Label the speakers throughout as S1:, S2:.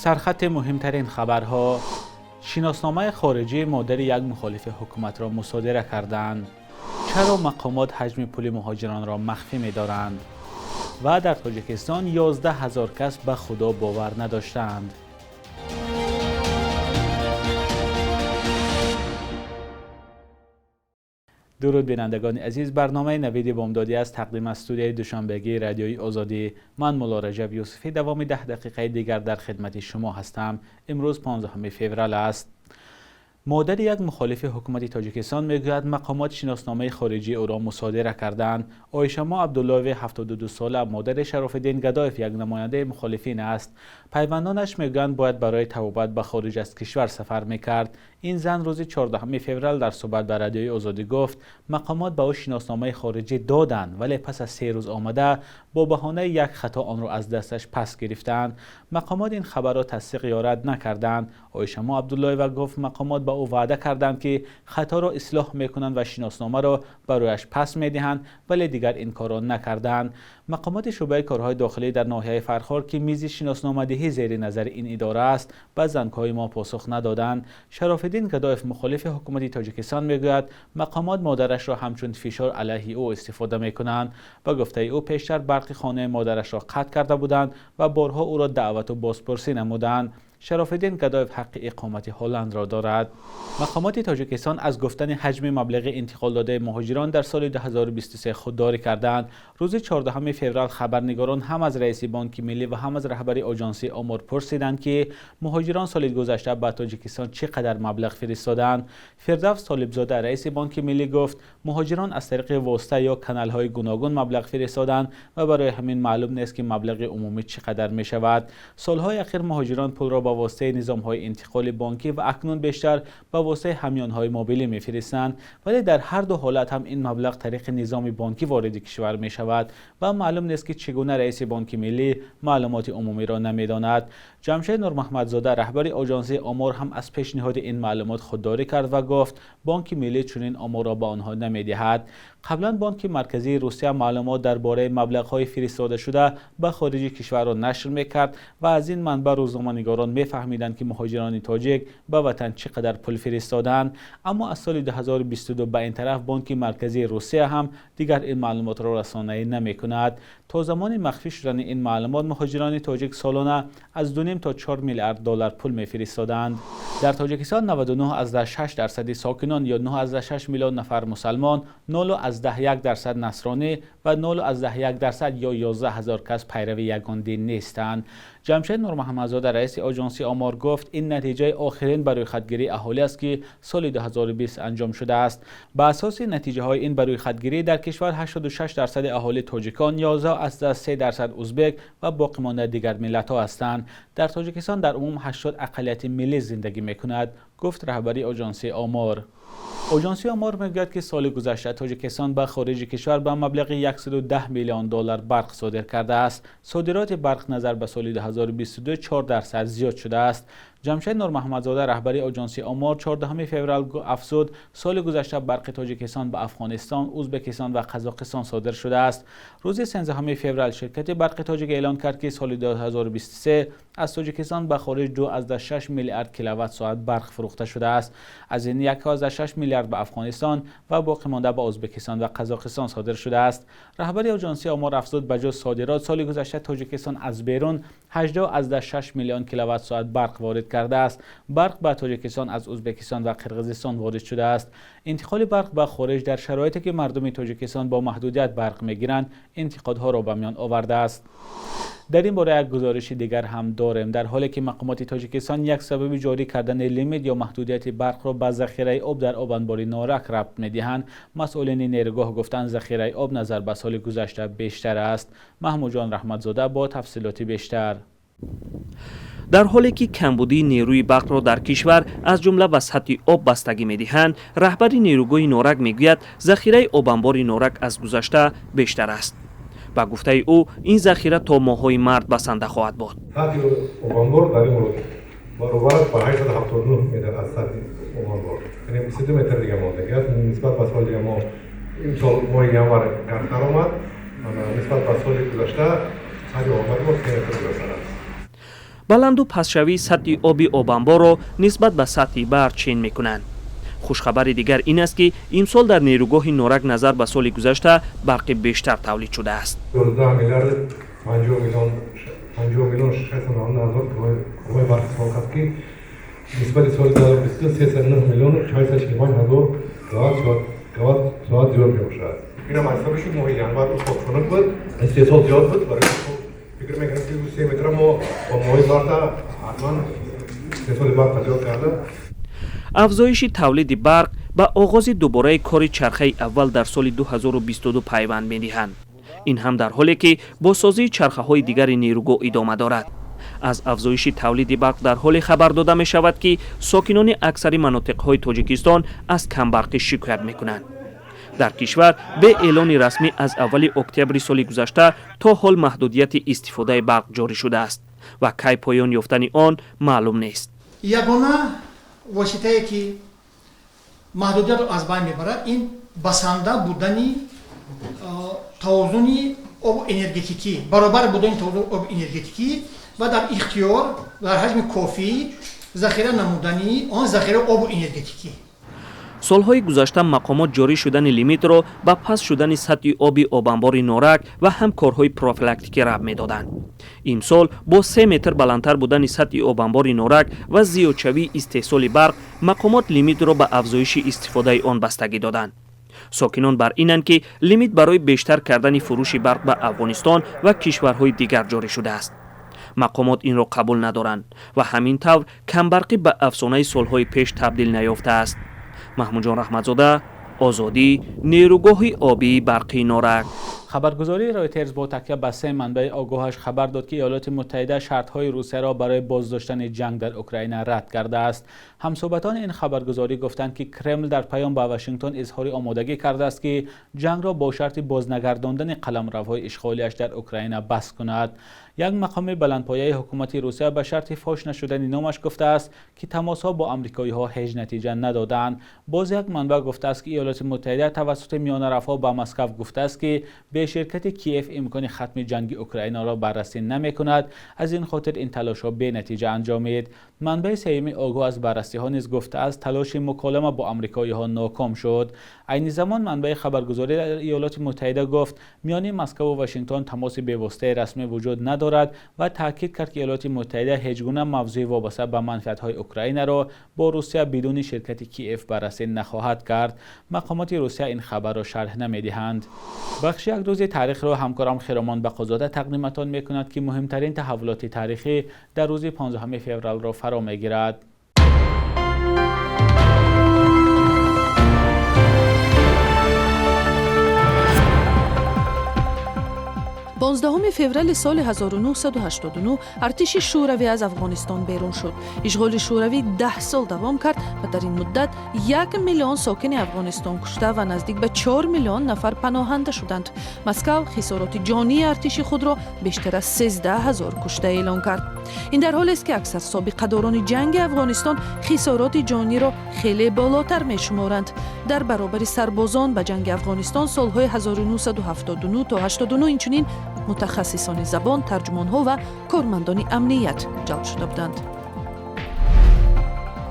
S1: Сархати муҳимтарин хабарҳо. Шиносномаи хориҷии модари як мухолифи ҳукуматро мусодира карданд. Чаро мақомот ҳаҷми пули муҳоҷиронро махфӣ медоранд? Ва дар Тоҷикистон 11 ҳазор кас ба Худо бовар надоштаанд. Дуруд бинандагони азиз, барномаи Навиди Бомдодӣ аст, тақдим аз студияи Душанбегии Радиои Озодӣ. Ман Мулло Раҷаб Юсуфӣ давоми 10 дақиқаи дигар дар хидмати шумо ҳастам. Имрӯз 15 феврал аст. Модари як мухолифи ҳукумати Тоҷикистон мегӯяд мақомот шиносномаи хориҷии ӯро мусодира кардаанд. Оишамо Абдуллоева 72 сола модари Шарофиддин Гадоев, як намояндаи мухолифин аст. Пайвандонаш мегӯянд бояд барои табобат ба хориҷ аз кишвар сафар мекард. Ин зан рӯзи 14 феврал дар суҳбат ба Радиои Озодӣ гуфт мақомот ба ӯ шиносномаи хориҷӣ доданд, вале пас аз 3 рӯз омада бо баҳонаи як хато онро аз дасташ пас гирифтаанд. Мақомот ин хабарро тасдиқ ё рад накарданд. Оишамо Абдуллоева гуфт мақомот ба ӯ ваъда карданд, ки хаторо ислоҳ мекунанд ва шиносномаро барояш пас медиҳанд, вале дигар ин корро накарданд. Мақомоти шӯъбаи корҳои дохилӣ дар ноҳияи Фархор, ки мизи шиносномадиҳӣ зери назари ин идора аст, ба зангҳои мо посух надоданд. Шарофиддин Гадоев, мухолифи ҳукумати Тоҷикистон, мегӯяд мақомот модарашро ҳамчун фишор алайҳи ӯ истифода мекунанд. Ба гуфтаи ӯ пештар барқи хонаи модарашро қатъ карда буданд ва борҳо ӯро даъвату бозпурсӣ намуданд. Шарофиддин Гадоев ҳаққи иқомати Ҳолландро дорад. Мақомоти Тоҷикистон аз гуфтани ҳаҷми маблағи интиқолдодаи муҳоҷирон дар соли 2023 худдорӣ карданд. Рӯзи 14 феврал хабарнигорон ҳам аз раиси Бонки Миллӣ ва ҳам аз раҳбари Оҷонсии Омор пурсиданд, ки муҳоҷирон соли гузашта ба Тоҷикистон чӣ қадар маблағ фиристоданд. Фирдавс Толибзода, раиси Бонки Миллӣ, гуфт муҳоҷирон аз тариқи восита ё каналҳои гуногун маблағ фиристоданд ва барои ҳамин маълум нест, ки маблағи умумӣ чӣ қадар мешавад. Солҳои ахир муҳоҷирон пулро ба воситаи низомҳои интиқоли бонкӣ ва акнун бештар ба воситаи ҳамёнҳои мобилӣ мефиристанд, вале дар ҳар ду ҳолат ҳам ин маблағ тариқи низоми бонкӣ вориди кишвар мешавад ва маълум нест, ки чӣ гуна раиси Бонки Миллӣ маълумоти умумиро намедонад. Ҷамшед Нурмаҳмадзода, раҳбари Оҷонсии Омор, ҳам аз пешниҳоди ин маълумот худдорӣ кард ва гуфт Бонки Миллӣ чунин оморро ба онҳо намедиҳад. Қаблан Бонки Марказии Русия маълумот дар бораи маблағҳои фиристодашуда ба хориҷи кишварро нашр мекард ва аз ин манбаъ рӯзноманигорон мефаҳмиданд, ки муҳоҷирони тоҷик ба ватан чӣ қадар пул фиристоданд. Аммо аз соли 2022 ба ин тараф Бонки Марказии Русия ҳам дигар ин маълумотро расонаӣ намекунад. То замони махфӣ шудани ин маълумот муҳоҷирони тоҷик солона аз 2,5 то 4 миллиард доллар пул мефиристоданд. Дар Тоҷикистон 99,6% сокинон ё 9,6 миллион нафар мусалмон, 0,1% насронӣ ва 0,1% ё 11 ҳазор кас пайрави ягон дин нестанд. Ҷамшед Нурмаҳмадзода, раиси Оҷонсии Омор, гуфт ин натиҷаи охирин барӯйхатгирии аҳолӣ аст, ки соли 2020 анҷом шудааст. Ба асоси натиҷаҳои ин барӯйхатгирӣ дар кишвар 86% аҳолӣ тоҷикон, 11,3% узбек ва боқимонда дигар миллатҳо ҳастанд. Дар Тоҷикистон дар умум 80 ақаллияти миллӣ зиндагӣ мекунад, гуфт раҳбари Оҷонсии Омор. Оҷонсии Омор мегӯяд, ки соли гузашта Тоҷикистон ба хориҷи кишвар ба маблағи 110 миллион доллар барқ содир кардааст. Содироти барқ назар ба соли 2022 4% зиёд шудааст. Ҷамшед Нурмаҳмадзода, раҳбари Оҷонсии Омор, 14 феврал афзуд соли гузашта барқи Тоҷикистон ба Афғонистон, Узбекистон ва Қазоқистон содир шудааст. Рӯзи 13 феврал ширкати барқи тоҷик эълон кард, ки соли 2023 аз Тоҷикистон ба хориҷ 2,6 миллиард киловатт-соат барқ фурӯхта шудааст. Аз ин 1,6 миллиард ба Афғонистон ва боқимонда ба Узбекистон ва Қазоқистон содир шудааст. Раҳбари Оҷонсии Омор афзуд ба ҷуз содирот соли гузашта Тоҷикистон аз берун 18,6 миллион киловатт-соат барқ ворид кардааст. Барқ ба Тоҷикистон аз Узбекистон ва Қирғизистон ворид шудааст. Интиқоли барқ ба хориҷ дар шароите ки мардуми Тоҷикистон бо маҳдудият барқ мегиранд, интиқодҳоро ба миён овардааст. Дар ин бора як гузориши дигар ҳам дорем. Дар ҳоле ки мақомоти Тоҷикистон як сабаби ҷорӣ кардани лимит ё маҳдудияти барқро ба захираи об дар обанбори Норак рабт медиҳанд, масъулини нерӯгоҳ гуфтанд захираи об назар ба соли гузашта бештар аст. Маҳмудҷон Раҳматзода бо тафсилоти бештар.
S2: Дар ҳоле ки камбудии нерӯи барқро дар кишвар аз ҷумла ба сатҳи об бастагӣ медиҳанд, раҳбари нерӯгоҳи Норак мегӯяд захираи обанбори Норак аз гузашта бештар аст. Ба гуфтаи ӯ ин захира то моҳҳои март басанда хоҳад буд.
S3: Сатҳи обанбор дар ин мурод баробар аст ба 879 метр аз сатҳи обанбор, яъне 22 метр дига мондагӣ аст нисбат ба соли дига. Мо имсол моҳи январ гармтар омад, нисбат ба соли гузашта сатҳи обанбори мо 3 метр зиёдтар аст.
S2: Баланду пастшавии сатҳи оби обанборро нисбат ба сатҳи баҳр чен мекунанд. Хушхабари дигар ин аст, ки имсол дар нерӯгоҳи Норак назар ба соли гузашта барқи бештар тавлид шудааст.
S3: 12 миллиард 50 миллион 50 миллион 690 ҳазор кубои барқ истифода кард, ки нисбати соли 2022 309 миллион 645 ҳазор киловатт соат зиёд мебошад. Инам аз ҳисоби шуд, моҳи январ об хунук буд, истеҳсол зиёд буд. Барои фикр мекунам, ки 3 метра мо бо моҳи марта ҳатман истеҳсоли барқро зиёд карда.
S2: Афзоиши тавлиди барқ ба оғози дубораи кори чархаи аввал дар соли 2022 пайванд медиҳанд. Ин ҳам дар ҳоле ки бозсозии чархаҳои дигари нерӯгоҳ идома дорад. Аз афзоиши тавлиди барқ дар ҳоле хабар дода мешавад, ки сокинони аксари манотиқҳои Тоҷикистон аз камбарқӣ шикоят мекунанд. Дар кишвар бе эълони расмӣ аз аввали октябри соли гузашта то ҳол маҳдудияти истифодаи барқ ҷорӣ шудааст ва кай поён ёфтани он маълум нест.
S4: Ягона воситае, ки маҳдудиятро аз байн мебарад, ин басанда будани тавозуни обу энергетикӣ, баробар будани тавозуни обу энергетикӣ ва дар ихтиёр дар ҳаҷми кофӣ захира намудани он захираи обу энергетикӣ.
S2: Солҳои гузашта мақомот ҷорӣ шудани лимитро ба паст шудани сатҳи оби обанбори Норак ва ҳам корҳои профилактикӣ рабт медоданд. Имсол бо 3 метр баландтар будани сатҳи обанбори Норак ва зиёдшавии истеҳсоли барқ мақомот лимитро ба афзоиши истифодаи он бастагӣ доданд. Сокинон бар инанд, ки лимит барои бештар кардани фурӯши барқ ба Афғонистон ва кишварҳои дигар ҷорӣ шудааст. Мақомот инро қабул надоранд ва ҳамин тавр камбарқӣ ба афсонаи солҳои пеш табдил наёфтааст. Маҳмудҷон Раҳматзода, Озодӣ, нерӯгоҳи обии барқии Норак.
S1: Хабаргузории Ройтерс бо такя ба се манбаи огоҳаш хабар дод, ки Иёлоти Муттаҳида шартҳои Русияро барои боздоштани ҷанг дар Украина рад кардааст. Ҳамсӯҳбатони ин хабаргузорӣ гуфтанд, ки Кремл дар паём ба Вашингтон изҳори омодагӣ кардааст, ки ҷангро бо шарти бознагардондани қаламравҳои ишғолиаш дар Украина бас кунад. Як мақоми баландпояи ҳукумати Русия ба шарти фош нашудани номаш гуфтааст, ки тамосҳо бо амрикоиҳо ҳеҷ натиҷа надоданд. Боз як манбаъ гуфтааст, ки Иёлоти Муттаҳида тавассути миёнаравҳо ба Москав гуфтааст, ки бе ширкати Киев имкони хатми ҷанги Украинаро баррасӣ намекунад, аз ин хотир ин талошҳо бенатиҷа анҷомид. Манбаи сеюми огоҳ аз баррасиҳо низ гуфтааст, талоши муколама бо амрикоиҳо ноком шуд. Айни замон манбаи хабаргузорӣ дар Иёлоти Муттаҳида гуфт, миёни Москаву Вашингтон тамоси бевоситаи расмӣ вуҷуд надорад ва таъкид кард, ки Иёлоти Муттаҳида ҳеҷ гуна мавзӯи вобаста ба манфиатҳои Украинаро бо Русия бидуни ширкати Киев баррасӣ нахоҳад кард. Мақомоти Русия ин хабарро шарҳ намедиҳанд. Бахши як рӯзи таърихро ҳамкорам Хиромон Бақозода тақдиматон мекунад, ки муҳимтарин таҳаввулоти таърихӣ дар рӯзи 15 февралро фаро мегирад.
S5: 15 феврали соли 1989 артиши Шӯравӣ аз Афғонистон берун шуд. Ишғоли Шӯравӣ 10 сол давом кард ва дар ин муддат 1 миллион сокини Афғонистон кушта ва наздик ба 4 миллион нафар паноҳанда шуданд. Москав хисороти ҷонии артиши худро бештар аз 13 ҳазор кушта эълон кард. Ин дар ҳолест, ки аксар собиқадорони ҷанги Афғонистон хисороти ҷониро хеле болотар мешуморанд. Дар баробари сарбозон ба ҷанги Афғонистон солҳои 1979 то 89 инчунин мутахассисони забон, тарҷумонҳо ва кормандони амният ҷалб шуда буданд.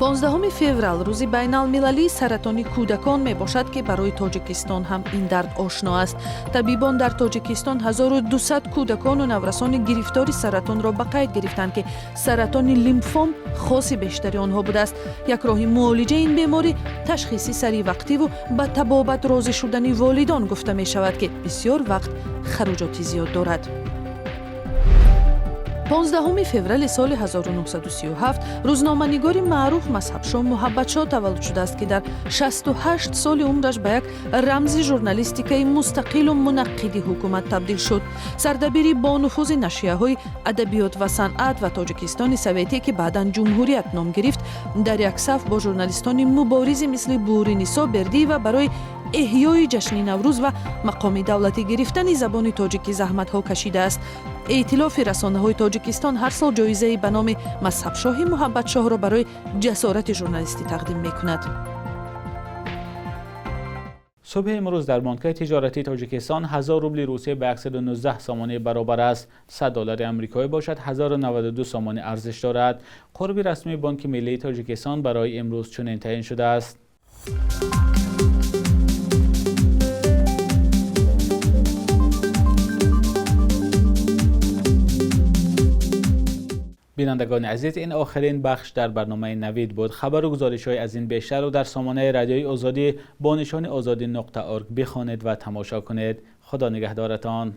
S5: 15 феврал рӯзи байналмилалии саратони кӯдакон мебошад, ки барои Тоҷикистон ҳам ин дард ошно аст. Табибон дар Тоҷикистон 1200 кӯдакону наврасони гирифтори саратонро ба қайд гирифтанд, ки саратони лимфом хоси бештари онҳо будааст. Як роҳи муолиҷаи ин беморӣ ташхиси саривақтиву ба табобат розӣ шудани волидон гуфта мешавад, ки бисёр вақт хароҷоти зиёд дорад. 15 феврали соли 1937 рӯзноманигори маъруф Мазҳабшо Муҳаббатшо таваллуд шудааст, ки дар 68 соли умраш ба як рамзи журналистикаи мустақилу мунаққиди ҳукумат табдил шуд. Сардабири бонуфузи нашрияҳои «Адабиёт ва санъат» ва «Тоҷикистони советӣ», ки баъдан «Ҷумҳурият» ном гирифт, дар як саф бо журналистони муборизи мисли Бууринисо Бердиева барои эҳёи ҷашни Наврӯз ва мақоми давлатӣ гирифтани забони тоҷикӣ заҳматҳо кашидааст. Эътилофи расонаҳои Тоҷикистон ҳар сол ҷоизаи ба номи Мазҳабшоҳи афаф -sö
S1: Субҳи имрӯз дар бонкҳои тиҷоратии Тоҷикистон 1000 рубли Русия ба 119 сомонӣ баробар аст. 100 доллари амрикоӣ бошад 1092 сомонӣ арзиш дорад. Қурби расмии Бонки Миллии Тоҷикистон барои имрӯз чунин таъин шудааст. Бинандагони азиз, ин охирин бахш дар барномаи Навид буд. Хабару гузоришҳои аз ин бештарро дар сомонаи радиои Озодӣ бо нишони ozodi.org бихонед ва тамошо кунед. Худо нигаҳдоратон.